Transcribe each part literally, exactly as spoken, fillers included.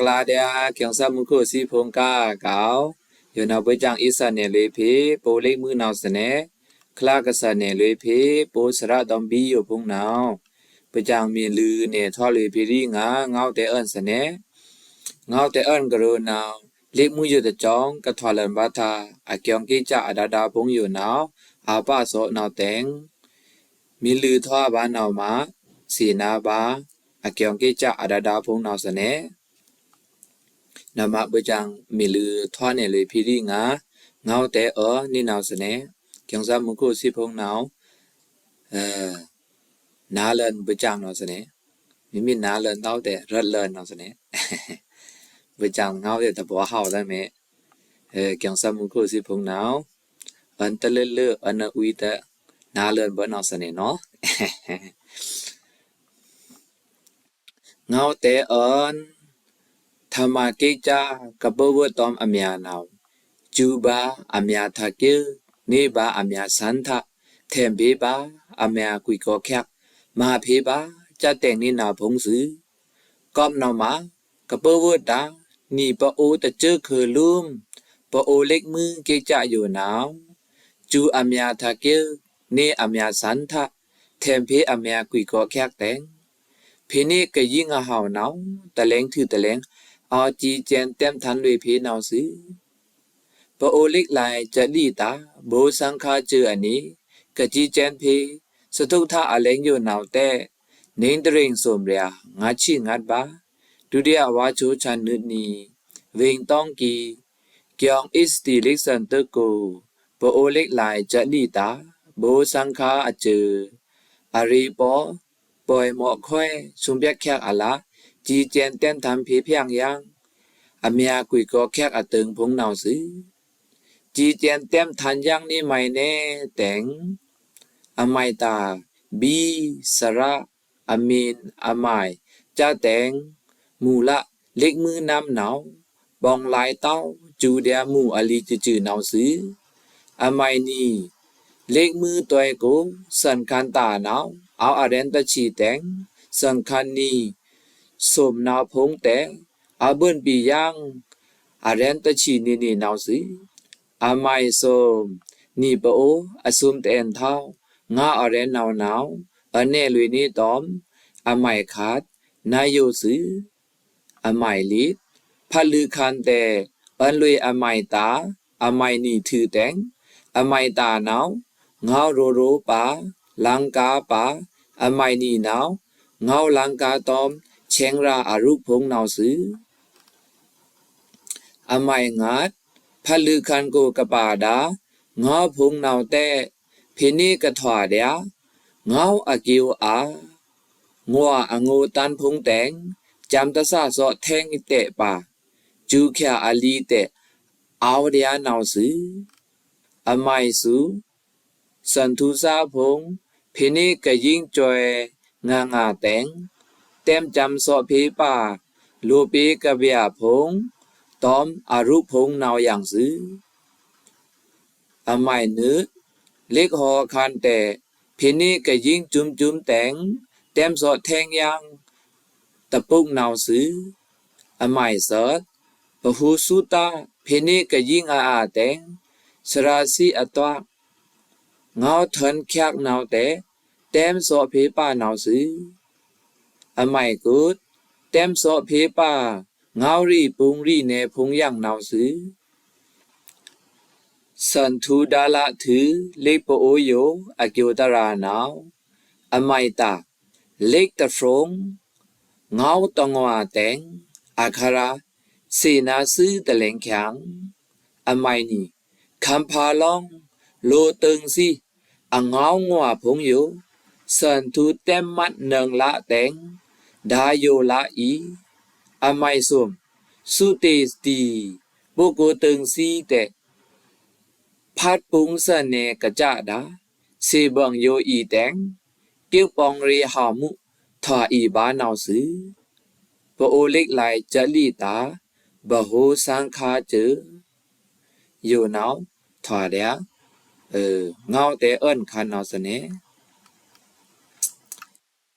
ကလါဒျာႏ ကျိုင်းစားမူႏခိုပ်သီးဖိုင်ႏကားအကောက် ယိုနဝ် ဘွေကြံအီႏသနယ်လွေဖဲ ပအိုဝ်ႏလ့က်မွိုးနဝ်ꩻသနဲ ချါကဆာနယ်လွေဖဲ ပအိုဝ်ႏသရꩻတောင်ႏဘီယိုဖိုင်ႏနဝ်ꩻ ဘွေကြံမီးလွိုꩻနယ်ထွားလွေဖဲရီးငါ ငဝ်းတဲအွဉ်သနဲ ငဝ်းတဲအွဉ်ကရိုနဝ်ꩻ လ့က်မွိုးယိုတကြောင် ကထွာလန်ႏဗာႏထာ အကျိုင်းကေ့ꩻကျာ်အဒါဒါဖိုင်ႏယိုနဝ်ꩻ အာႏပါသော့နဝ်ꩻတဲင် မီးလွိုꩻထွားဗာႏနဝ်ꩻမာ သေနာဗာႏ အကျိုင်းကေ့ꩻကျာ်အဒါဒါဖိုင်ႏနဝ်ꩻသနဲ နဝ်ꩻမာ ဘွေကြံမီးလွိုꩻထွားနယ်လွေဖဲရီးငါ ငဝ်းတဲအွဉ်နီနဝ်ꩻသနဲ ကျိုင်းစားမူႏခိုပ်သီးဖိုင်ႏနဝ်ꩻ နာလန်ႏဘွေကြံနဝ်ꩻသနဲ မီးမီးနာလန်ႏနဝ်ꩻတဲ ရပ်လန်ႏနဝ်ꩻသနဲ ဘွေကြံငဝ်းတဲတဘွားဟဝ်ꩻတဲမဲ ကျိုင်းစားမူႏခိုပ်သီးဖိုင်ႏနဝ်ꩻ အွဉ်တလွတ်လွတ် အွဉ်အဝီတဲ နာလန်ႏဘွေနဝ်ꩻသနဲ ငဝ်းတဲအွဉ် ထမာႏကေ့ꩻကျာ် ကပဝတ်တောမ်ႏအမြာနဝ်ꩻ စူဗာႏအမြာထာႏကိုက် နေဗာႏအမြာသန္ဓာႏ ထဲမ်ႏဖေဗာႏအမြာကွီကောႏချက် မၤဖေဗာႏ ကျာ်တဲင်နီနဝ်ꩻဖိုင်ႏသွူ ကောပ်နဝ်ꩻမာ ကပဝတ်ဒါႏ နီပအိုဝ်ႏတစိုဝ်ꩻခိုဝ်ꩻလုမ်း ပအိုဝ်ႏလ့က်မွိုးကေ့ꩻကျာ်ယိုနဝ်ꩻ စူအမြာထာႏကိုက် နေအမြာသန္ဓာႏ ထဲမ်ႏဖေအမြာကွီကောႏချက်တဲင် ဖေႏနေကယိင်းအဟဝ်နဝ်ꩻ တလဲင်ထုးတလဲင် အဝ်ႏစံႏစဲန်တဲမ်းထန်လွေဖဲနဝ်ꩻသွူ ပအိုဝ်ႏလ့က်လိုင်ႏစလံတာႏ ဗဟိုသင်္ခါစဵုအနံၤ ကစံႏစဲန်ဖေႏ သထုပ်ꩻထအလဲင်ယိုနဝ်ꩻတဲ နေတရဵင်ꩻသွမ်ꩻဖြာႏ ငါးဆံငါးဗာႏ ဒုတိယဝါႏချိုးချန်နုတ်နံၤ ဝိင်တောင်းကီ ကျိုင်းအီႏသတီး လ့က်သွဉ်တိုတ်ကို ပအိုဝ်ႏလ့က်လိုင်ႏစလံတာႏ ဗဟိုသင်္ခါအစဵု အရေပေါ် ပွိုင်မော့ခွဲ သွမ်ဖြတ်ချက်အလ စံႏစဲန်တဲမ်းထန်ဖေႏ ဖြန့်ယင်း အမြာကွီကောႏချက်အတိုင်ဖိုင်ႏနဝ်ꩻသွူ စံႏစဲန်တဲမ်းထန်ယင်းနေမုဲင်နေတဲင် အမုဲင်တာႏ ဘီ သရ အမုဲင် အမုဲင် ကျာ်တဲင် မူလ လ့က်မွိုးနမ်းနဝ်ꩻ ပေါင်လိုင်ႏတောင်း စူဒျာႏမူအလီစစွူနဝ်ꩻသွူ အမုဲင်နံၤ လ့က်မွိုးတွဲကို သွဉ်ခန်တာႏနဝ်ꩻ အဝ်ႏအရဲဉ်တဆံတဲင် သွဉ်ခန်နံၤ သွမ်နဝ်ꩻဖိုင်ႏတဲ အဝ်ႏဘိုၼ်ပီယင်း အရဲဉ်တဆံနံၤနံၤနဝ်ꩻသွူ အမုဲင်သွမ် နီပအိုဝ်ႏအသွမ်တအဲင်ႏထောင် ငဝ်းအရဲဉ်နဝ်ꩻနဝ်ꩻ အွဉ်နဲလွေနေတောမ်ႏ အမုဲင်ခတ် နယိုသွူ အမုဲင်လီ ဖတ်လွိုက်ခန်တဲ အွဉ်လွေအမုဲင်တာႏ အမုဲင်နံၤထုးတဲင် အမုဲင်တာႏနဝ်ꩻ ငဝ်းရိုရိုပါ လင်ကာပါ အမုဲင်နံၤနဝ်ꩻ ငဝ်းလင်ကာတောမ်ႏ ဆဲင်ရာႏအရုပ်ဖိုင်ႏနဝ်ꩻသွူ အမုဲင်ငတ် ဖတ်လွိုက်ခန်ကိုကပါဒါႏ ငဝ်းဖိုင်ႏနဝ်ꩻတဲ ဖေႏနေကထွာဒျာႏ ငဝ်းအကျိုးအာႏ ငွါအငိုတန်ဖိုင်ႏတဲင် ကျမ်တသသော့ထဲင်တဲပါ စူချာအလီတဲ အဝ်ႏဒျာႏနဝ်ꩻသွူ အမုဲင်သူ သွဉ်ထူႏသားဖိုင်ႏ ဖေႏနေကယိင်းစွဲ ငါငါတဲင် တဲမ်းကျမ်သော့ဖေႏပါ လိုပေကဗျာဖိုင်ႏ တောမ်ႏအရုပ်ဖိုင်ႏနဝ်ꩻယင်သွူ အမုဲင်နုတ် လ့က်ဟောခန်တဲ ဖေႏနေကယိင်းစွမ်စွမ်တဲင် တဲမ်းသော့ထဲင်ယင်း တပုကနဝ်ꩻသွူ အမုဲင်သတ် ဗဟုသုတ ဖေႏနေကယိင်းအအာတဲင် သရသီအသွက် ငဝ်းထွဉ်ချက်နဝ်ꩻတဲ တဲမ်းသော့ဖေႏပါနဝ်ꩻသွူ အမုဲင်ကုတ် တဲမ်းသော့ဖေႏပါ ငဝ်းရီပုင်ရီနဲဖိုင်ႏယင်နဝ်ꩻသွူ သွဉ်ထူႏဒါႏလထုး လ့က်ပအိုဝ်ႏယို အကျိုးတရာနဝ်ꩻ အမုဲင်တာႏ လ့က်တဖြုင် ငဝ်းတငွါတဲင် အခရာႏ သေနာသွူတလဲင်ချင် အမုဲင်နံၤ ခမ်ဖါလောင်း လိုတိုင်သီ အငဝ်းငွါဖိုင်ႏယို သွဉ်ထူႏတဲမ်းမတ်နုင်လတဲင် ဒါယိုလအီ အမုဲင်သွမ် သုတေသတီ ပုဂ္ဂိုလ်တိုင်သီတဲ ဖတ်ပုင်ႏသွဉ်နဲကစဒါႏ သေဘွင်ႏယိုအီတဲင် က့ပေါင်ႏရေဟောင်မူ ထွာအီဗာႏနဝ်ꩻသွူ ပအိုဝ်ႏလ့က်လိုင်ႏစလံတာႏ ဗဟိုသင်္ခါစဵု ယိုနဝ်ꩻ ထွာဒျာႏ ငဝ်းတဲအွဉ်ခန်နဝ်ꩻသွူနဲ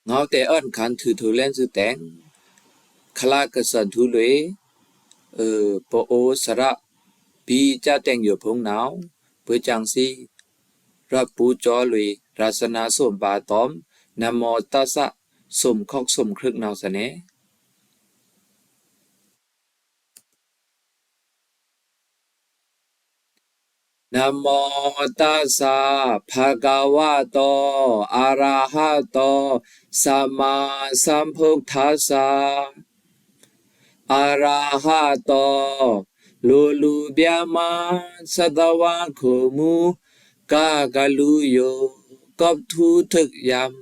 ငဝ်းတဲအွဉ်ခန်ထုးထုးလဲဉ်သွူတဲင် ခလကစံးထူးလွေꩻ ပအိုဝ်ႏသရဗီႏ ကြားတင်ႏယိုဖုံႏနဝ်ꩻ ဗွေႏကြံႏသီး ရွတ်ဗူႏကြောလွေꩻ ရသနာဆုန်ဗာႏတွမ်ႏ နမောတသ်သ ဆုန်ခွိုက်ဆုန်ခွိုက်နဝ်ꩻသနေ နမောတသ်သ ဘဂဝတော အရဟတော သမ္မာသမ္ဗုဒ္ဓသ်သ အရဟတော လိုလိုႏဗျာႏမာႏ သတ္တဝါႏခုမ်ႏမူႏ ကကလူယို ကောပ်ထူႏထွိုက်ယမ်ႏ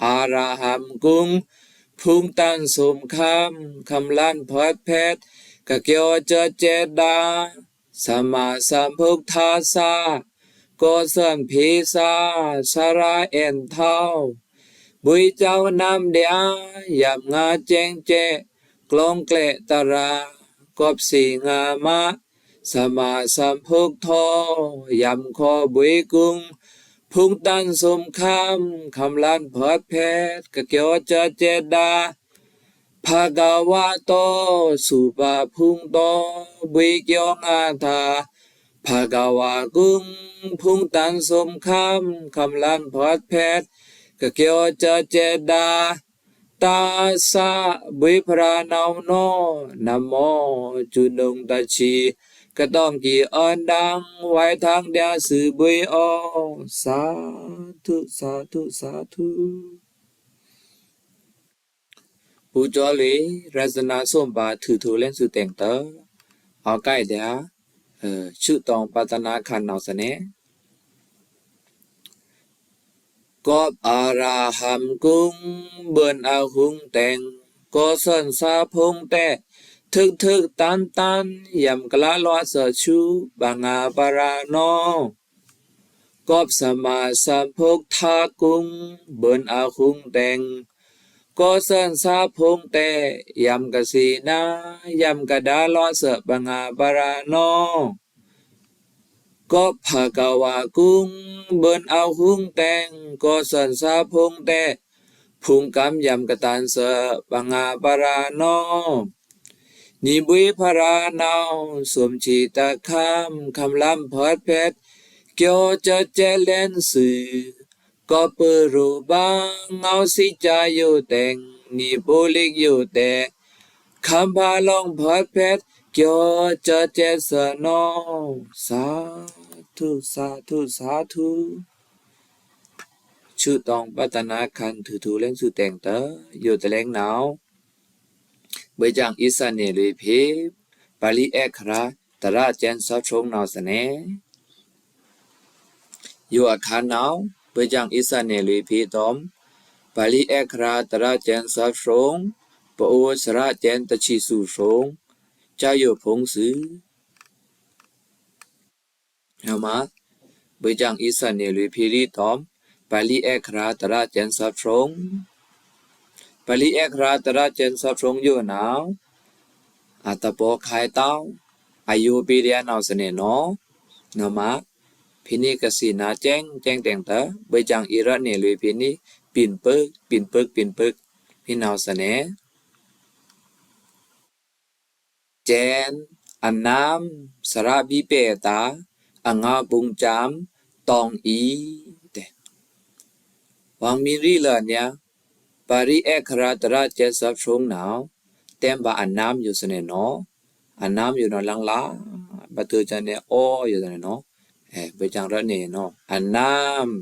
အရဟံႏကုင်းႏ ဖုံႏတန်ဆုမ်ႏခမ်းႏ ခမ်းလန်ႏဖွတ်းဖက် ကကျော်ႏစဲ့ꩻဒါႏ သမ္မာသမ္ဗုဒ္ဓသ်သ ကိုယ်စွန့်ဖေႏသား သြႃးအဲၼ်ႏထဝ်ႏ ဗွေႏကြောင်းနမ်းႏဒျာႏ ယမ်ငါႏစဲင်ꩻစဲ့ ကျုံႏကျဲ့တြာႏ ကောပ်သေငါႏမာႏ သမ္မာသမ္ဗုဒ္ဓော ယမ်ခေါ်ဗွေႏကုင်းႏ ဖုံႏတန်ဆုမ်ႏခမ်းႏ ခမ်းလန်ႏဖွတ်းဖက် ကကျော်ႏစဲ့ꩻဒါႏ ဘဂဝတော သူဗာႏဖုံႏတော ဗွေႏကျောင်းငါႏတာႏ ဘဂဝါႏကုင်းႏ ဖုံႏတန်ဆုမ်ႏခမ်းႏ ခမ်းလန်ႏဖွတ်းဖက် ကကျော်ႏစဲ့ꩻဒါႏ တသ်သ ဗွေႏဖြရာႏနဝ်ꩻနော နမော စူးနုံႏတချီႏ ကတောင်ႏကီအွဉ်ႏဒင်ႏ ဝိုင်းထင်ႏဒျာႏသွူဗွေႏအော သာဓု သာဓု သာဓု ဗူႏကြောလွေꩻ ရသနာဆုန်ဗာႏ ထုးထူႏလင်းသွူတဲင်တႂ် အဝ်ႏကိုက်ꩻဒျာႏ ဆုတောင်းပတ္တနာခဏ်နဝ်ꩻသနေ ကောပ်အရဟံႏကုင်းႏ ဗွိုန်အဟုင်းတဲင် ကိုယ်စွန့်သားဖုံႏတဲ့ ထုုက်ထုုက်တန်ႏတန်ႏ ယမ်ကလꩻလော့ꩻသွူ ပငါပရာႏနော ကောပ်သမ္မာသမ္ဗုဒ္ဓကုင်းႏ ဗွိုန်အဟုင်းတဲင် ကိုယ်စွန့်သားဖုံႏတဲ့ ယမ်ကသေနာႏ ယမ်ကဒါလော့ꩻသွူ ပငါပရာႏနော ကောပ်ဘဂဝါႏကုင်းႏ ဗွိုန်အဟုင်းတဲင် ကိုယ်စွန့်သားဖုံႏတဲ့ ဖုံႏကမ်ယမ်ကတန်သွူ ပငါပရာႏနော နီဗွေႏဖြရာႏနဝ်ꩻ သုမ်ချီတခမ်း ခမ်းလမ်းဖွတ်းဖက် ကျော်ႏစဲ့ꩻလင်းသွူ ကောပ်ပရိုဗာႏ ငေါဝ်းသီးစယိုတဲင် နီဗွေႏလိက်ယိုတဲင် ခမ်းဖာလောင်ႏဖွတ်းဖက် ကျော်ႏစဲ့ꩻသွူနော သာဓု သာဓု သာဓု ဆုတောင်းပတ္တနာခဏ် ထုးထူႏလင်းသွူတဲင်တႂ် ယိုတလင်းနဝ်ꩻ ဗွေႏကြံႏအီသၢတ်နယ်လွေꩻဖေႏ ပါဠိအခရာ သရကျဲန်သပ်းရှုံးနဝ်ꩻသနေ ယိုအခါနဝ်ꩻ ဗွေႏကြံႏအီသၢတ်နယ်လွေꩻဖေႏတွမ်ႏ ပါဠိအခရာ သရကျဲန်သပ်းရှုံး ပအိုဝ်ႏသရကျဲန်တချီႏသွူရှုံး ကြားယိုဖုံႏသွူ နမ ဗွေႏကြံႏအီသၢတ်နယ်လွေꩻဖေႏတွမ်ႏ ပါဠိအခရာ သရကျဲန်သပ်းရှုံး ပါဠိအခရာ သရကျဲန်သပ်းရှုံး ယိုနဝ်ꩻ အတပော်ခါတဝ်း အယိုပေႏဒျာႏနဝ်ꩻသနေနော နမ ဖေႏနေကသေနာႏစဲင် စဲင်တဲင်တႂ် ဗွေႏကြံႏအီရတ်နယ်လွေꩻဖေႏနေ ပင်ပိုက် ပင်ပိုက် ပင်ပိုက် ဖေႏနဝ်ꩻသနေ ကျဲန် အနမ်း သရဗီးပဲ့တာႏ အငါပုံစံ တောင်အီ တဲ ဝင်မီရီလၢနျာႏ ပါဠိအခရာ သရကျဲန်သပ်းရှုံးနဝ်ꩻ တဲဘၣ်အနမ်းယိုသနေနော အနမ်းယိုနဝ်ꩻ လင်လ ဘၣ်တိူဝ်ꩻစံꩻနေ အော ယိုသနေနော ဗွေႏကြံႏရတ်နယ်နော အနမ်း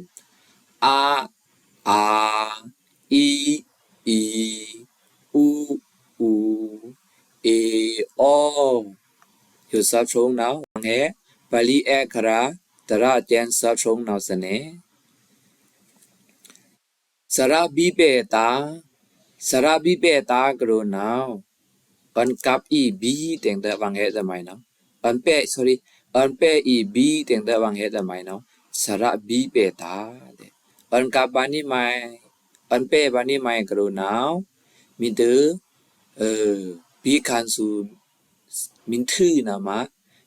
အ အာ အီ အီ အူ အူ အေ အော ယိုသပ်းရှုံးနဝ်ꩻ ဝင်ဟဲ ပါဠိအခရာ သရကျဲန်သပ်းရှုံးနဝ်ꩻသနေ သရဗီးပဲ့တာႏ သရဗီးပဲ့တာႏ ကရုဏာႏ အွဉ်ကပ်အီဗီးတဲင်တႂ် ဝင်ဟဲတမံၤနဝ်ꩻ အွဉ်ပဲ့ sorry အွဉ်ပဲ့အီဗီးတဲင်တႂ် ဝင်ဟဲတမံၤနဝ်ꩻ သရဗီးပဲ့တာႏ တဲ အွဉ်ကပ်ဗာႏနေမံၤ အွဉ်ပဲ့ဗာႏနေမံၤ ကရုဏာႏ မီးတႂ် ဗီးခၢၼ်သွူ မီးထွူနမ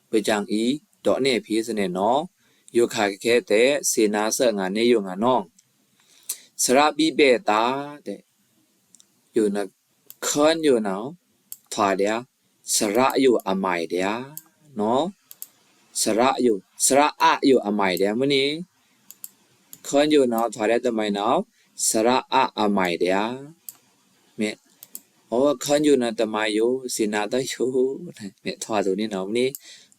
ဗွေႏကြံႏအီ ဒေါ်နယ်ဖေႏသနေနော ယိုခါခဲတဲ သေနာႏသၢငါန့ယိုငါနော သရဗီးပဲ့တာႏ တဲ ယိုန ခွန်ယိုနဝ် ထွာႏဒျာႏ စရအယိုအမိုင်ဒျာႏ နော်။ စရအယို စရအယိုအမိုင်ဒျာႏ မွို့န့ၣ် ခွန်ယိုနော်ထွာႏဒျာႏ တမိုင်နော် စရအအမိုင်ဒျာႏ မဲ အို ခွန်ယိုနော် တမိုင်ယို စ့နာတယို မဲထွာႏဒိုးန့ၣ်နော် မွို့န့ၣ်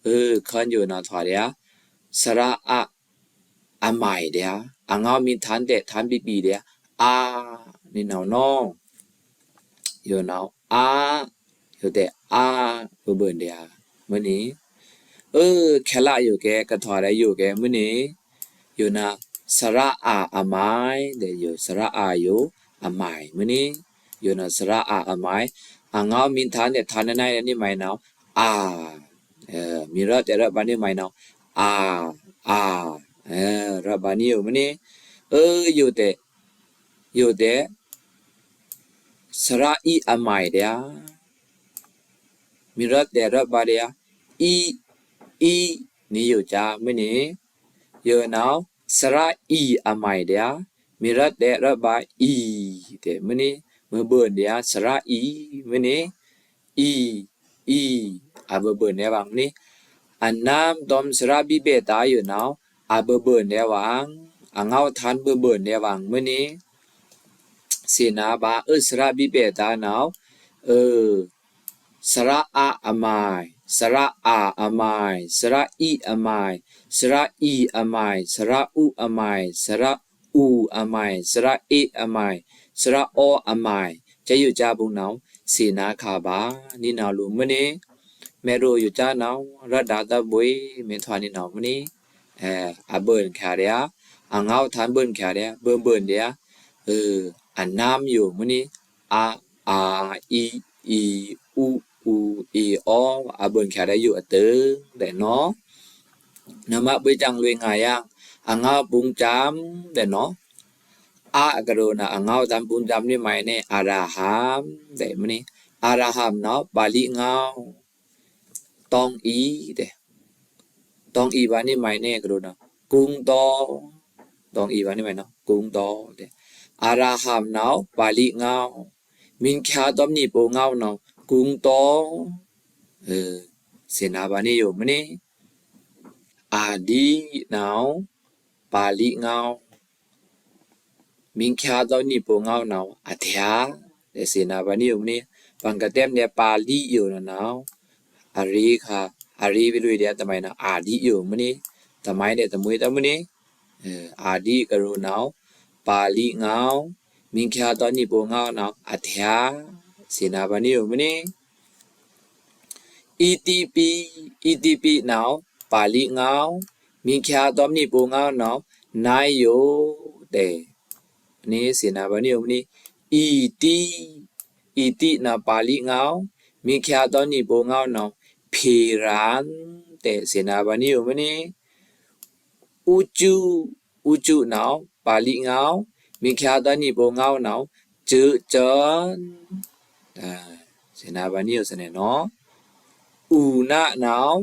အၢ ခွန်ယိုနော်ထွာႏဒျာႏ စရအ အမိုင်ဒျာႏ အငေါမီးထန်းတဲ့ ထန်းပီပီဒျာႏ အာ န့ၣ်နော်နော် ယိုနော် အာ ယိုတဲ့ အာ ဘိုဘိုန်ဒျာႏ မွို့န့ၣ် အၢ ခဲလျာယိုကဲ ကထွာႏဒျာႏယိုကဲ မွို့န့ၣ် ယိုနော် စရအအမိုင် ဒျာႏယို စရအယို အမိုင် မွို့န့ၣ် ယိုနော် စရအအမိုင် အငေါမီးထန်းတဲ့ ထန်းနိုင်နွိုင်ဒျာႏ န့ၣ်မိုင်နော် အာ အဲ မီးရပ်တဲ့ရပ်ပါန့ၣ်မိုင်နော် အာ အာ အဲ ရပ်ပါန့ၣ်ယို မွို့န့ၣ် အၢ ယိုတဲ့ ယိုတဲ့ စရအီအမိုင်ဒျာႏ မီးရပ်တဲ့ရပ်ပါဒျာႏ အီ အီ န့ၣ်ယိုကၠါ မွို့န့ၣ် ယိုနော် စရအီအမိုင်ဒျာႏ မီးရပ်တဲ့ရပ်ပါ အီ ဒျာႏ မွို့န့ၣ် မွိုဘိုန်ဒျာႏ စရအီ မွို့န့ၣ် အီ အီ အဘိုဘိုန်ဒျာႏဝံ မွို့န့ၣ် အနမ်း တွမ် စရဘီးပဲ့တာ ယိုနော် အဘိုဘိုန်ဒျာႏဝံ အငေါထန်းဘိုဘိုန်ဒျာႏဝံ မွို့န့ၣ် စ့နာပါ အၢ စရဘီးပဲ့တာနော် အၢ စရအအမိုင် စရအအမိုင် စရအီအမိုင် စရအီအမိုင် စရအူအမိုင် စရအူအမိုင် စရအ့အမိုင် စရအီအမိုင် ကၠဲယိုကၠါဘုံနော် စ့နာခါပါ န့ၣ်နော်လူ မွို့န့ၣ် မဲရိုယိုကၠါနော် ရပ်ဒါတဘွေ မဲထွာႏန့ၣ်နော် မွို့န့ၣ် အဲ အဘိုန်ခါဒျာႏ အငေါထန်းဘိုန်ခါဒျာႏ ဘိုဘိုန်ဒျာႏ အၢ အနမ်းယို မွို့န့ၣ် အ အာ အီ အီ အူ အူ အီ အီ အဘိုန်ခါဒျာႏယိုအတၢ ဒျာႏနော် နမ့ၢ်ဘွေကြံလွေငါယံ အငေါပုင်းကျမ်း ဒျာႏနော် အကရိုနော် အငေါထန်းပုင်းကျမ်း န့ၣ်မိုင်န့ၣ် အရဟံ ဒျာႏ မွို့န့ၣ် အရဟံနော် ပါဠိငေါ တောင်းအီ ဒျာႏ တောင်းအီပါန့ၣ်မိုင်န့ၣ် ကရိုနော် ကုန်းတော် တောင်းအီပါန့ၣ်မိုင်နော် ကုန်းတော် ဒျာႏ အရဟံနော် ပါဠိငေါ မင်းဖျားသောနှစ်ပိုငေါနော် ကုန်းတော် အဲ စ့နာပါန့ၣ်ယို မွို့န့ၣ် အာဒီနော် ပါဠိငေါ မင်းဖျားသောနှစ်ပိုငေါနော် အထံ ဒျာႏ စ့နာပါန့ၣ်ယို မွို့န့ၣ် ပန်ကတဲမ်ဒျာႏ ပါဠိယိုနော်နော် အရေးခါ အရေးဘီလွေဒျာႏ တမိုင်နော် အာဒီယို မွို့န့ၣ် တမိုင်ဒျာႏ တမိုင်တမွို့န့ၣ် အဲ အာဒီကရိုနော် ပါဠိငေါ မင်းဖျားသောနှစ်ပိုငေါနော် အထံ စ့နာပါန့ၣ်ယို မွို့န့ၣ် အီတိပိ အီတိပိနော် ပါဠိငေါ မင်းဖျားသောနှစ်ပိုငေါနော် နံၣ်ယို ဒျာႏ န့ၣ် စ့နာပါန့ၣ်ယို မွို့န့ၣ် အီတိ အီတိနော် ပါဠိငေါ မင်းဖျားသောနှစ်ပိုငေါနော် ဖေရန် ဒျာႏ စ့နာပါန့ၣ်ယို မွို့န့ၣ် ဥကျူ ဥကျူနော် ပါဠိငေါ မင်းဖျားသောနှစ်ပိုငေါနော် ကျိုးကျန် အဲ စ့နာပါန့ၣ်ယို စ့နာနော် ဥဏနော်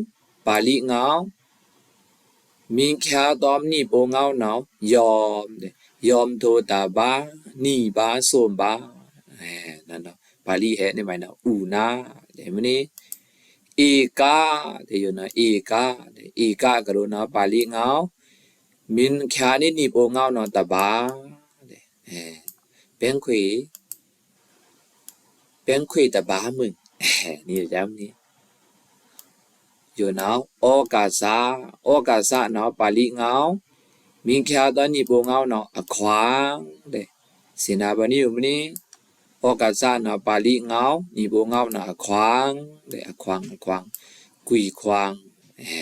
ပါဠိငေါ မင်းဖျားသောနှစ်ပိုငေါနော် ယွမ် ယွမ်ထိုးတပါး နှစ်ပါး သုံးပါး အဲ နနော် ပါဠိဟဲန့ၣ်မိုင်နော် ဥဏ ဒျာႏ မွို့န့ၣ် ဧက ဒျာႏယိုနော် ဧက ဧကကရိုနော် ပါဠိငေါ မင်းဖျားသောနှစ်ပိုငေါနော် တပါး ဒျာႏ အဲ ပင်းခွေ ပင်းခွေတပါးမွို့ အဲ န့ၣ်ယိုကၠါ မွို့န့ၣ် ယိုနော် ဩကာသ ဩကာသနော် ပါဠိငေါ မင်းဖျားသောနှစ်ပိုငေါနော် အခွံ ဒျာႏ စ့နာပါန့ၣ်ယို မွို့န့ၣ် ဩကာသနော် ပါဠိငေါ နှစ်ပိုငေါနော် အခွံ ဒျာႏ အခွံ အခွံ ကွီခွံ အဲ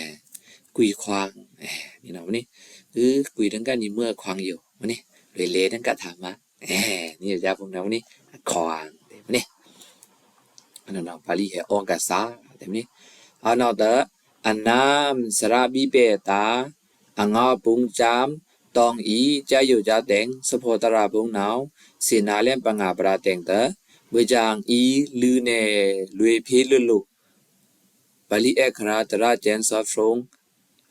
ကွီခွံ အဲ န့ၣ်နော် မွို့န့ၣ် အၢ ကွီတင်းကၣ်နံၤမွဲခွံယို မွို့န့ၣ် လွေလဲတင်းကၣ်ထါမါ အဲ န့ၣ်ယိုကၠါဘုံနော် မွို့န့ၣ် အခွံ မွို့န့ၣ် အနော်နော် ပါဠိဟဲ ဩကာသ ဒျာႏ မွို့န့ၣ် အနော်တၢ အနမ်း စရဘီးပဲ့တာ အငေါပုင်းကျမ်း တောင်းအီ ကၠဲယိုကၠါတဲင် သဖော်သရဘုံနော် စ့နာလဲပငါပရာတဲင်တၢ ဘွေကြံအီ လွေနဲ လွေဖဲလွေလိ ပါဠိအဲခရာ သရကျန် short form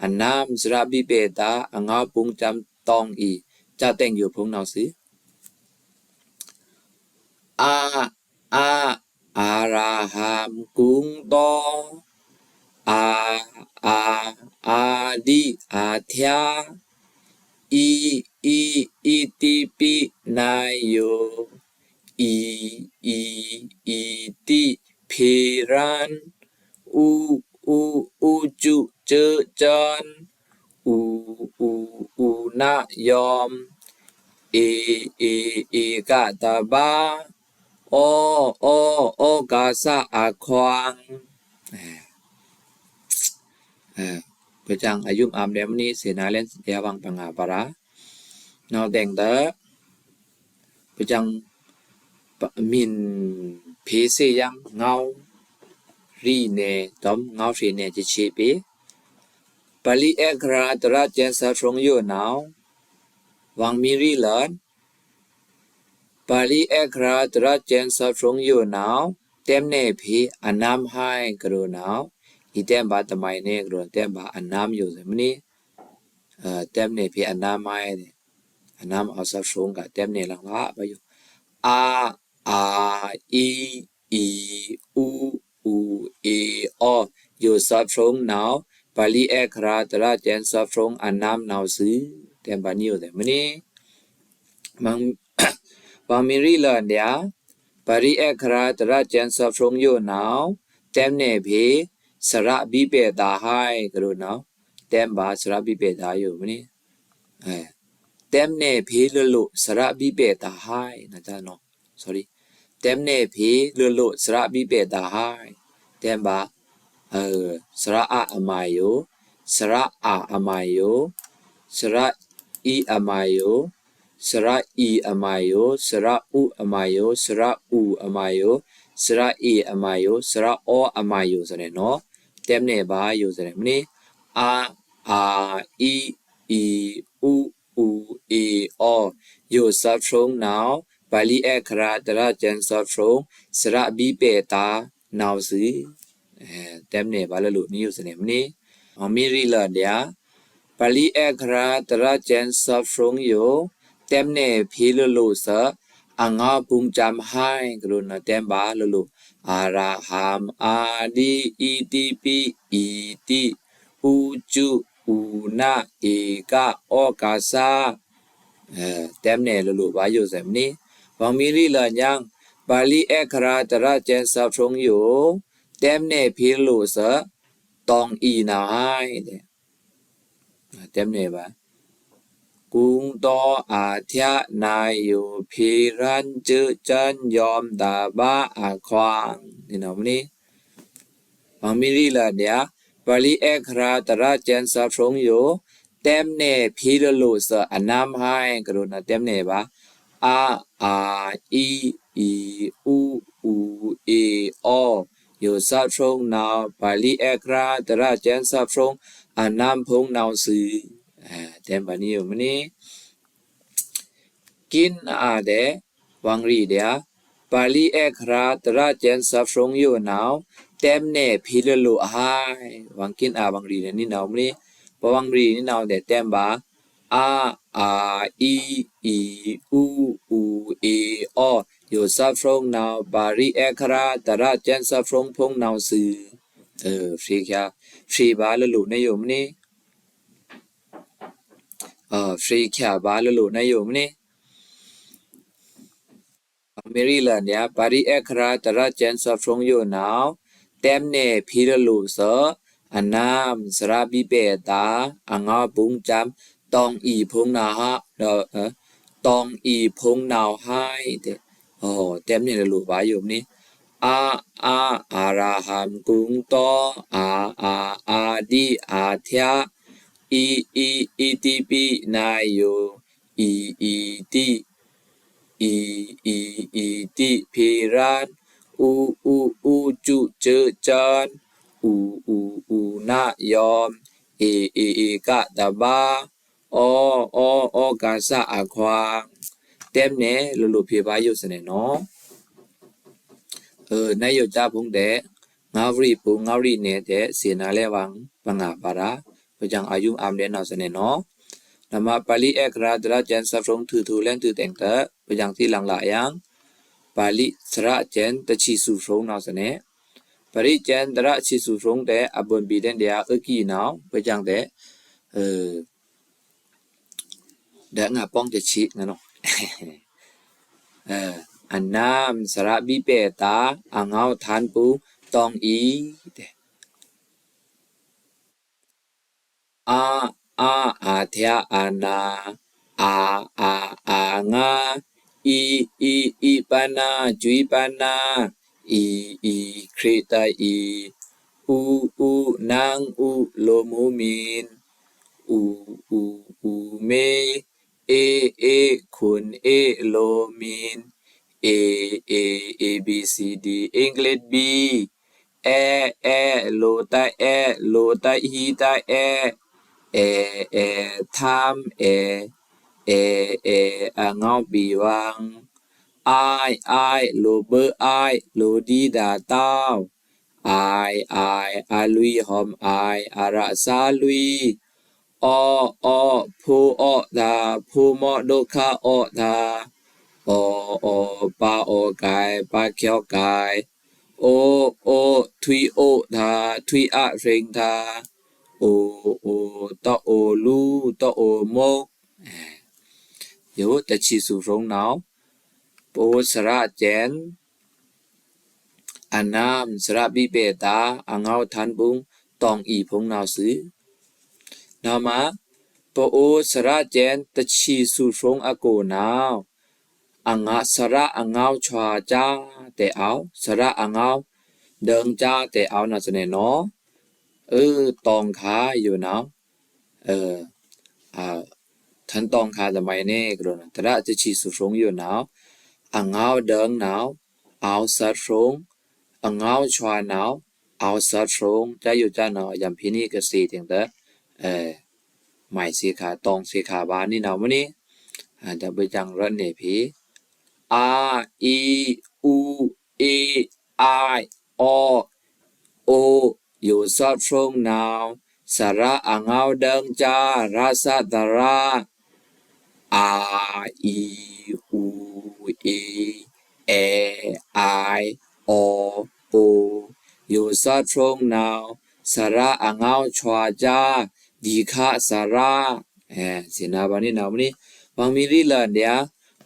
အနမ်း စရဘီးပဲ့တာ အငေါပုင်းကျမ်း တောင်းအီ ကၠါတဲင်ယိုဖုံနော်စု အ အ အာရဟံ ကုံတော အာ အာ အာဒိ အာထျာ အိ အိ အိတိပိ နာယော အိ အိ အိတိ ဘိရံ ဥ ဥ ဥစု စုစံ ဥ ဥ ဥနယော ဧ ဧ ဧကတပ ဩ ဩ ဩဃစ အခွံ။ အဲ အဲ ပကြံအာယုံအံႏလဲမနီ သေနာလဲ ယဝ်ဝန်းပငါပါရာ နောက်တဲ့ ပကြံ ပ မင်း ဖေးစေယံ ငေါရံနဲ ဒွမ် ငေါရံနဲ ချစ်ချစ်ပေ ပါဠိအခရာ သရကျန် စာဖြုံးယို နောက် ဝံမီရီလ ပါဠိအခရာ သရကျန် စာဖြုံးယို နောက် တဲမ်းနယ်ဖေး အနမ်းဟိုင်း ကရို နောက် အီတဲမ်းပါ တမိုင်နယ် ကရို တဲမ်းပါ အနမ်းယို သေမနီ အဲ တဲမ်းနယ်ဖေး အနမ်းဟိုင်း အနမ်း အ စာဖြုံးက တဲမ်းနယ်လံ လပါယို အာ အာ အိ အိ ဥ ဥ အိ အိ ယို စာဖြုံး နောက် ပါဠိအခရာ သရကျန် စာဖြုံး အနမ်း နောက်သွူ တဲမ်းပါ နည်းယို သေမနီ ဝံမီရီလ ဒျာ ပါဠိအခရာ သရကျန် စာဖြုံးယို နောက် တဲမ်းနယ်ဖေး စရဘိပယ်တာဟိုင်း ကရို နောက် တဲမ်းပါ စရဘိပယ်တာယို မနီ အဲ တဲမ်းနယ်ဖေးလို့လို့ စရဘိပယ်တာဟိုင်း နတနော် sorry တဲမ်းနယ်ဖေးလို့လို့ စရဘိပယ်တာဟိုင်း တဲမ်းပါ အဲ စရအ အမါယို စရအာ အမါယို စရအီ အမါယို စရအီ အမါယို စရဥ အမါယို စရဥ အမါယို စရအီ အမါယို စရအီ အမါယို သေနယ်နော် တဲမ်းနယ်ပါယို သေနယ်မနီ အာ အာ အိ အိ ဥ ဥ အိ အိ ယို စာဖြုံး နောက် ပါဠိအခရာ သရကျန် စာဖြုံး စရဘိပယ်တာ နောက်သွူ အဲ တဲမ်းနယ်ပါလို့လို့ နည်းယို သေနယ်မနီ ဝံမီရီလ ဒျာ ပါဠိအခရာ သရကျန် စာဖြုံးယို တဲမ်းနယ်ဖေးလို့လို့ သရ အငါပုင်ကျမ်းဟိုင်း ကရို နောက် တဲမ်းပါလို့လို့ အာရဟံ အာဒိ အိတိပိ အိတိ ဥစု ဥန ဧက ဩဃစ အဲ တဲမ်းနယ်လို့လို့ပါယို သေမနီ ဝံမီရီလ ညံ ပါဠိအခရာ သရကျန် စာဖြုံးယို တဲမ်းနယ်ဖေးလို့လို့ သရ တောင်အီ နောက်ဟိုင်း တဲမ်းနယ်ပါ ကုံတော အာထျာ နာယော ဘိရံ စုစံ ယွမ် တပ အခွံ နနော်မနီ ဝံမီရီလ ဒျာ ပါဠိအခရာ သရကျန် စာဖြုံးယို တဲမ်းနယ်ဖေးလို့လို့ သရ အနမ်းဟိုင်း ကရို နောက် တဲမ်းနယ်ပါ အာ အာ အိ အိ ဥ ဥ အိ အိ ယို စာဖြုံး နောက် ပါဠိအခရာ သရကျန် စာဖြုံး အနမ်းဖုံး နောက်သွူ အဲ တဲမ်းပါ နည်းယို မနီ ကင်းအာဒဲ ဝံရီဒျာ ပါဠိအခရာ သရကျန် စာဖြုံးယို နောက် တဲမ်းနယ်ဖေးလို့လို့ဟိုင်း ဝံကင်းအာ ဝံရီဒျာ နည်းနော်မနီ ပဝံရီ နည်းနော်ဒျာ တဲမ်းပါ အာ အာ အိ အိ ဥ ဥ အိ အိ ယို စာဖြုံး နောက် ပါဠိအခရာ သရကျန် စာဖြုံးဖုံး နောက်သွူ အဲ ဖြေချာ ဖြေပါလို့လို့ နည်းယို မနီ အဲ ဖြေချာပါလို့လို့ နည်းယို မနီ ဝံမီရီလ ဒျာ ပါဠိအခရာ သရကျန် စာဖြုံးယို နောက် တဲမ်းနယ်ဖေးလို့လို့ သရ အနမ်း စရဘိပယ်တာ အငါပုင်ကျမ်း တောင်အီဖုံး နောက်ဟိုင်း တောင်အီဖုံး နောက်ဟိုင်း တဲ တဲမ်းနယ်လို့လို့ပါယို မနီ အာ အာ အာရဟံ ကုံတော အာ အာ အာဒိ အာထျာ အိ အိ အိတိပိ နာယော အိ အိ အိတိ အိ အိ အိတိ ဘိရံ ဥ ဥ ဥစု စုစံ ဥ ဥ ဥနယော ဧ ဧ ဧကတပ ဩ ဩ ဩဃစ အခွံ တဲမ်းနယ်လို့လို့ ဖြေပါယို သေနယ်နော် အဲ နည်းယို ကြားဖုံးဒျာ ငါးဝရီပူ ငါးဝရီနယ်ဒျာ သေနာလဲဝံပငါပါရာ ပကြံအာယုံအံႏလဲ နောက်သွူ သေနယ်နော် နမပါဠိအခရာ သရကျန် စာဖြုံး ထုထုလဲ ထုတဲင်တ ပကြံသီလံလယံ ပါဠိစရကျန် တစ်ချီဆူႏဆုံး နောက်စနေ၊ ပါဠိကျန်တစ်ချီဆူႏဆုံး တဲ့ အဘို့ဘီဒန်ဒျာႏအကီး နောက် ဘို့ကျန်တဲ့ အဲ ဒဲငါပေါင်းတစ်ချီ နော်။ အဲ အနမ်း စရဘီပဲတာ အငေါထန်ပူ တောင်းအီ တဲ့ အာ အာ အာထျာ အာနာ၊ အာ အာ အာငါ၊ အီ အီ အီပနာ စွီပနာ၊ အီ အီ ခရစ်တအီ၊ အူ အူ နင် အူ လိုမူမင်၊ အူ အူ အူမေ၊ အေ အေ ခွန်အေ လိုမင်၊ အေ အေ A B C D English B၊ အဲ အဲ လိုတအဲ လိုတဟီတအဲ၊ အဲ အဲ ထမ်းအဲ၊ အဲ အဲ အငေါဘီဝင်၊ အိုင် အိုင် လိုဘိုအိုင် လိုဒီဒါတောင်း၊ အိုင် အိုင် အလွီဟွမ်အိုင် အရသလွီ၊ အော အော ဖိုအောဒါ ဖိုမောဒုက္ခအောဒါ၊ အော အော ပါအောကိုင် ပါချောကိုင်၊ အို အို ထွီအိုဒါ ထွီအရင်းဒါ၊ အို အို တအိုလူ တအိုမုက။ ယို တစ်ချီဆူႏဆုံး နောက် ပအိုးစရကျန် အနမ်း စရဘီပဲတာ အငေါထန်ပူ တောင်းအီဖုံ နောက်စူ။ နောက်မှာ ပအိုးစရကျန် တစ်ချီဆူႏဆုံး အကို နောက် အငါ စရအငေါချွါကျား တဲ့အောက် စရအငေါဒင်ကျား တဲ့အောက် နောက်စနေ နော်။ အဲ တောင်းခါယို နောက် အဲ အာ ထန်တောင်းခါသမိုင်းနဲ့ ကရုဏာ တစ်ချီဆူႏဆုံး ယို နောက် အငေါဒင် နောက် အောက်သတ်ရုံ အငေါချွါ နောက် အောက်သတ်ရုံ ကျားယိုကျား နောက် ယံဖိနစ်ကစေ့တင်တဲ့ အဲ မိုင်စေ့ခါ တောင်းစေ့ခါ ဘာနည်း နောက်မနည်း အဲ ဒါဘို့ကျန်ရပ်နေပြီ။ အာ အီ အူ အေ အိုင် အော အို ယိုသတ်ရုံ နောက် စရအငေါဒင်ကျား ရသတရ အာ အီ အူ အေ အဲ အိုင် အော အို ယိုသတ်ရုံ နောက် စရအငေါချွါကျား ဒီခါစရ အဲ စင်နာဘါနည်း နောက်မနည်း ဝံမီရီလန်ဒျာ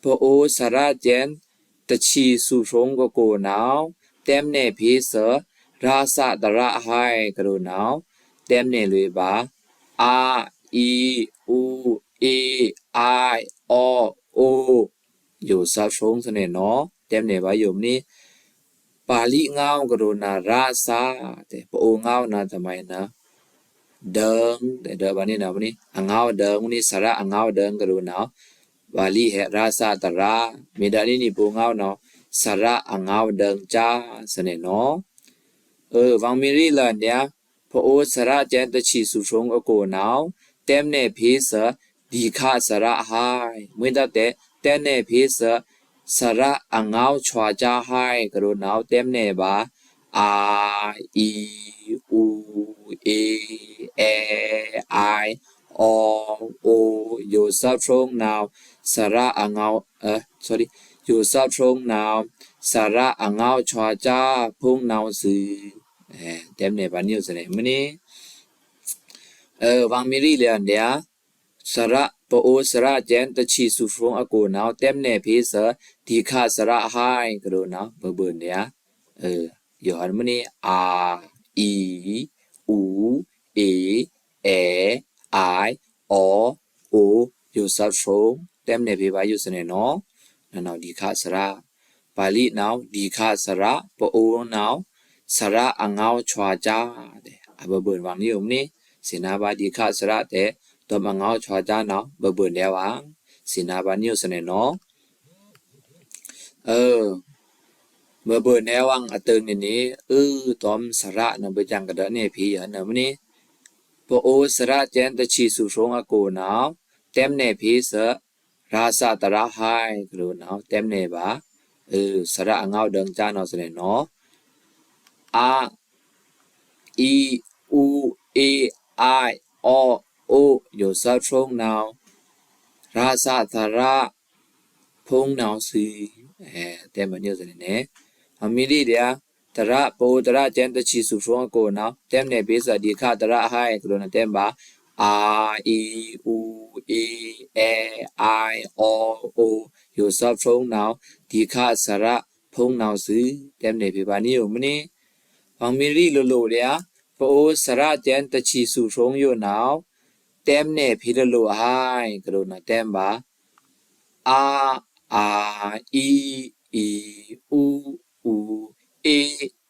ပအိုးစရကျန် တစ်ချီဆူႏဆုံး ကကို နောက် တဲမ်းနယ်ဖေးသ ရသတရဟိုင် ကရုဏာ နောက် တဲမ်းနယ်လွေဘါ အာ အီ အူ အေ အိုင် အော အို ယိုသတ်ရုံ သနေ နော် တဲမ်းနယ်ဘါယိုမနည်း ပါဠိငေါ ကရုဏာ ရသ တဲ့ ပအိုးငေါ နာ သမိုင်းနာ ဒင် တဲ့ ဒင်ဘါနည်း နောက်မနည်း အငေါဒင် မနည်း စရအငေါဒင် ကရုဏာ ပါဠိဟဲ ရသတရ မီဒါနည်းနည်း ပအိုးငေါ နောက် စရအငေါဒင်ကျား သနေ နော်။ အဲ ဝံမီရီလန်ဒျာ ပအိုးစရကျန် တစ်ချီဆူႏဆုံး အကို နောက် တဲမ်းနယ်ဖေးသ ဒီခါစရဟိုင် မွေးတပ်တဲ့ တဲမ်းနယ်ဖေးသ စရအငေါချွါကျားဟိုင် ကရုဏာ နောက် တဲမ်းနယ်ဘါ အာ အီ အူ အေ အဲ အိုင် အော အို ယိုသတ်ရုံ နောက် စရအငေါ အဲ sorry ယိုသတ်ရုံ နောက် စရအငေါချွါကျား ဖုံ နောက်စူ။ အဲ တဲမ်းနယ်ဘါနည်း သနေ မနည်း အဲ ဝံမီရီလန်ဒျာ စရ ပအိုးစရကျန် တစ်ချီဆူႏဆုံး အကို နောက် တဲမ်းနယ်ဖေးသ ဒီခါစရဟိုင် ကရုဏာ ဘို့ဘို့ဒျာ အဲ ယိုဟန် မနည်း အာ အီ အူ အေ အဲ အိုင် အော အို ယိုသတ်ရုံ တဲမ်းနယ်ဖေးဘါယို သနေ နော်။ နနော် ဒီခါစရ ပါဠိ နောက် ဒီခါစရ ပအိုး နောက် စရအငေါချွါကျား တဲ့ အဘို့ဘို့ဝံနည်း မနည်း စင်နာဘါ ဒီခါစရ တဲ့ ဒင်အငေါချွါကျား နောက် ဘို့ဘို့ဒျာဝံ စင်နာဘါနည်း သနေ နော်။ အဲ ဘို့ဘို့ဒျာဝံ အတန်နည်းနည်း အဲ ဒင်စရ နဘို့ကျန်ကဒ်နယ်ဖေးယို နမနည်း ပအိုးစရကျန် တစ်ချီဆူႏဆုံး အကို နောက် တဲမ်းနယ်ဖေးသ ရသတရဟိုင် ကရုဏာ နောက် တဲမ်းနယ်ဘါ အဲ စရအငေါဒင်ကျား နောက် သနေ နော်။ အာ အီ အူ အေ အိုင် အော အို ယိုသတ်ရုံ နောက် ရသတရ ဖုံးနဝ်ꩻသွူ။ အဲ တဲမနုၤꩻသွူနဲနဲ အမီးရီးဒျာ တရ ပအိုဝ်သရကျဲန် တချီဆူဖြုံးအကို နဝ်ꩻ တဲမ်းနယ်ဖေႏသꩻ ဒီးခသရဟိုင် ကဒိုနဝ်ꩻတဲမ်းဗာ အ အီ အူ အီ အဲ အိုင် အော အို ယိုသဖြုံးနဝ်ꩻ ဒီးခသရ ဖုံးနဝ်ꩻသွူ တဲမ်းနယ်ဖေႏဗာနုဲ့ꩻယိုမနုဲ့ꩻ အမီးရီးလိုလိုဒျာ ပအိုဝ်သရကျဲန် တချီဆူဖြုံးယိုနဝ်ꩻ တဲမ်းနယ်ဖေႏလိုလိုဟိုင် ကဒိုနဝ်ꩻတဲမ်းဗာ အ အ အီ အီ အူ အူ အီ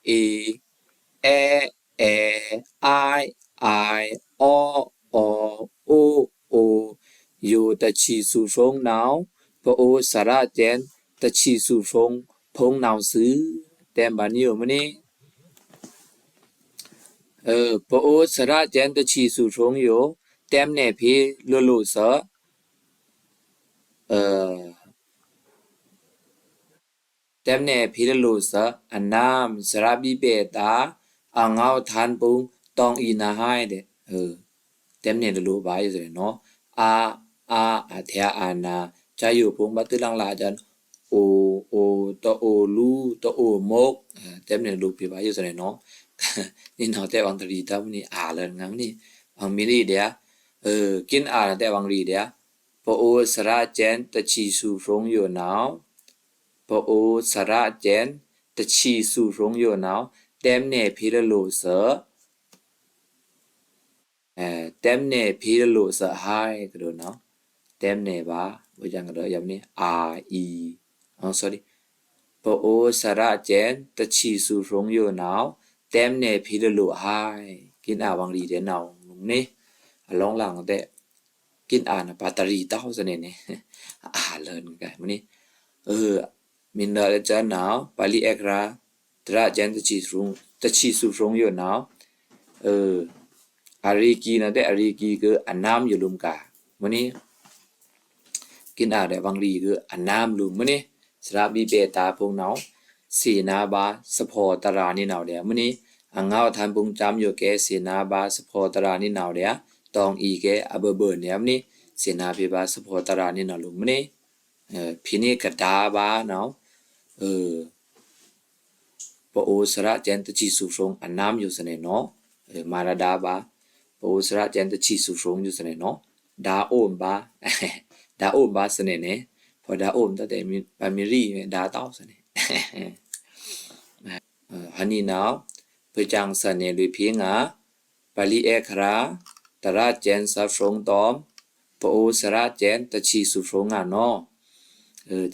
အီ အဲ အဲ အိုင် အိုင် အော အော အို အို ယိုတချီဆူဖြုံးနဝ်ꩻ ပအိုဝ်သရကျဲန် တချီဆူဖြုံး ဖုံးနဝ်ꩻသွူ တဲမ်းဗာနုဲ့ꩻယိုမနုဲ့ꩻ ပအိုဝ်သရကျဲန် တချီဆူဖြုံးယို တဲမ်းနယ်ဖေႏလိုလိုသ တဲမ်းနယ်ဖေႏလိုလိုသ အနမ်း သရဘီပဲတာ အငေါဝ်းထန်ပုင်း တောင်အီနဟိုင်ဒဲ တဲမ်းနယ်လိုလိုဗာယိုသွူနဲနဲ အ အ အထဲအန ကျာယိုဖုံးဗာသွူလင်လာကျန် အို အို တအိုလူ တအိုမုက် တဲမ်းနယ်လိုလိုဖေႏဗာယိုသွူနဲနဲ နုဲ့နဝ်ꩻတဲဝွံတရီတဝ်မနုဲ့ꩻ အလန်ငါမနုဲ့ꩻ အမီးရီးဒျာ ကင်းအာနဝ်ꩻတဲဝွံရီးဒျာ ပအိုဝ်သရကျဲန် တချီဆူဖြုံးယိုနဝ်ꩻ ပအိုဝ်သရကျဲန် တချီဆူဖြုံးယိုနဝ်ꩻ တဲမ်းနယ်ဖေႏလိုလိုသ အဲ တဲမ်းနယ်ဖေႏလိုလိုသဟိုင် ကဒိုနဝ်ꩻ တဲမ်းနယ်ဗာ ဘို့ကျန်ကဒိုယမ်နုဲ့ꩻ အ အီ အ sorry ပအိုဝ်သရကျဲန် တချီဆူဖြုံးယိုနဝ်ꩻ တဲမ်းနယ်ဖေႏလိုလိုဟိုင် ကင်းအာဝွံရီးဒျာနဝ်ꩻနုဲ့ꩻ အလောင်းလင်တဲ ကင်းအာနဝ်ꩻပာတရီတဝ်သွူနဲနဲ အလန်ငါမနုဲ့ꩻ မီးနွံဒျာနဝ်ꩻ ပါဠိအဲက္ခရာ သရကျဲန် တချီဆူဖြုံးယိုနဝ်ꩻ အရေကံနဝ်ꩻတဲ အရေကံကအနမ်းယိုလုမ်ကၢ မနုဲ့ꩻ ကင်းအာဒျာဝွံရီးကအနမ်းလုမ်မနုဲ့ꩻ သရဘီပဲတာဖုံးနဝ်ꩻ သေနာဗာ သဖော်သရၣ်နုဲ့နဝ်ꩻဒျာမနုဲ့ꩻ အငေါဝ်းထန်ပုင်းကျမ်းယိုကဲ သေနာဗာ သဖော်သရၣ်နုဲ့နဝ်ꩻဒျာ တောင်အီကဲ အဘၢဘၢနုဲ့မနုဲ့ꩻ သေနာဖေႏဗာ သဖော်သရၣ်နုဲ့နဝ်လုမ်မနုဲ့ꩻ ဖဲန့ၣ်ကဒါဗာနဝ်ꩻ ပအိုဝ်သရကျဲန် တချီဆူဖြုံးအနမ်းယိုသွူနဲနဲ မၤရဒါဗာ ပအိုဝ်သရကျဲန် တချီဆူဖြုံးယိုသွူနဲနဲ ဒါအိုမ်ဗာ ဒါအိုမ်ဗာသွူနဲနဲ ပဒါအိုမ်တတဲ ပမီးရီးဒါတဝ်သွူနဲနဲ ဟနံနဝ်ꩻ ပကျင်သွူနဲနဲလွေဖဲငါ ပါဠိအဲက္ခရာ သရကျဲန်သဖြုံးတောမ် ပအိုဝ်သရကျဲန် တချီဆူဖြုံးငါနဲ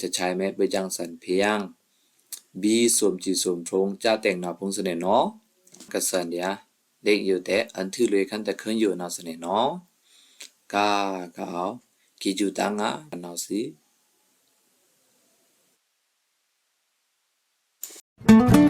စဆဲးမဲ ပကျင်သွူဖဲယင် ဘီသွမ်ချီသွမ်ဖြုံး ကျာတဲင်နဝ်ဖုံးသွူနဲနဲ ကသွူဒျာ ဒိတ်ယိုတဲ အန်ထုလွေခန်းတခန်းယိုနဝ်သွူနဲနဲ ကါ ကါအဝ် ကီးယူတၢ်ငါ နဝ်သွူ